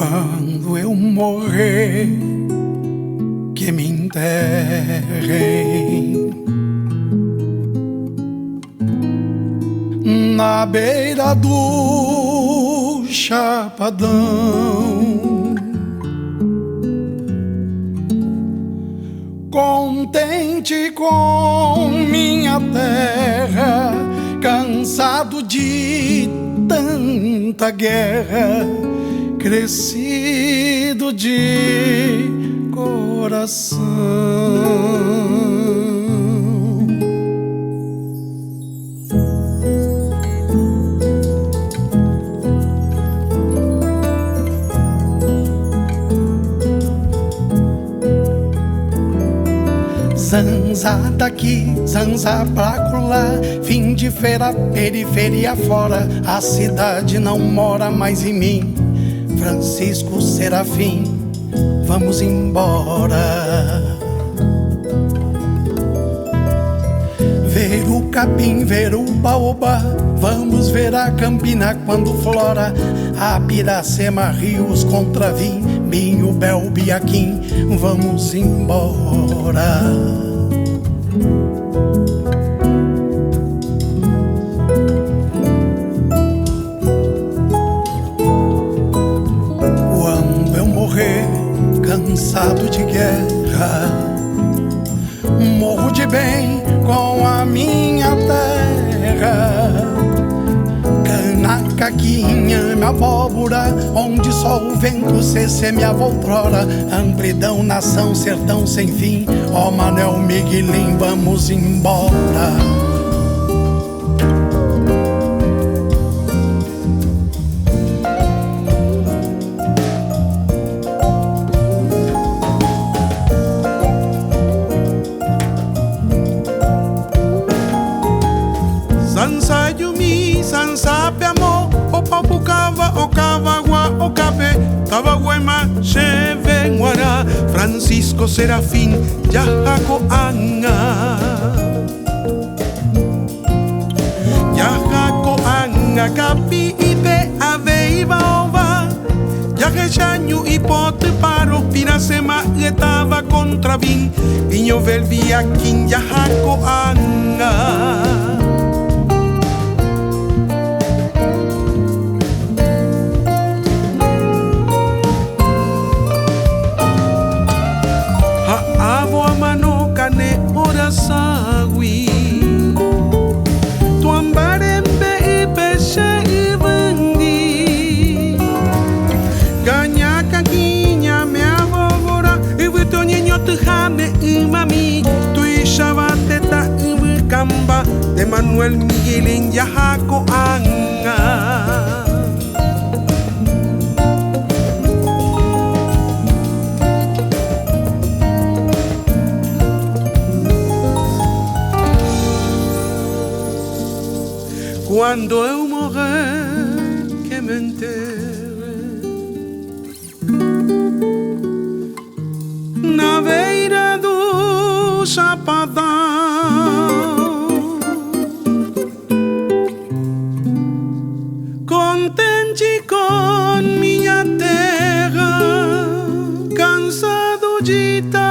Quando eu morrer, que me enterrem na beira do chapadão. Contente com minha terra, cansado de tanta guerra, crescido de coração. Zanza daqui, zanza pra colar, fim de feira, periferia fora, a cidade não mora mais em mim. Francisco Serafim, vamos embora. Ver o capim, ver o baobá, vamos ver a campina quando flora, a piracema, rios contra vim, Binho, Bel, Biaquim, vamos embora. Quando eu morrer, cansado de guerra, morro de bem com a minha terra. Cana, caquinha, minha abóbora, onde só o vento se semeava outrora. Amplidão, nação, sertão sem fim, ó Manuel Miguelim, vamos embora. Sansa yumi, sansa peamo, o papucava, o cavagua, o cape, tabaguema, chevenguara, Francisco Serafín, Yajaco anga. Yajaco anga, capi, ipe, ave, iba, ova, Yajechañu, hipote, paro, piracema, etaba, contra vin, viño, velvia, quin, yajaco anga. Sawi Tuambarembe ipeshe ibundi Gaña kakiña me abobora Ibuto niño tujame imami Tuishabateta ibukamba De Manuel Miguel en Yajaco anga. Quando eu morrer, que me enterre na beira do chapadão, contente com minha terra, cansado de tanta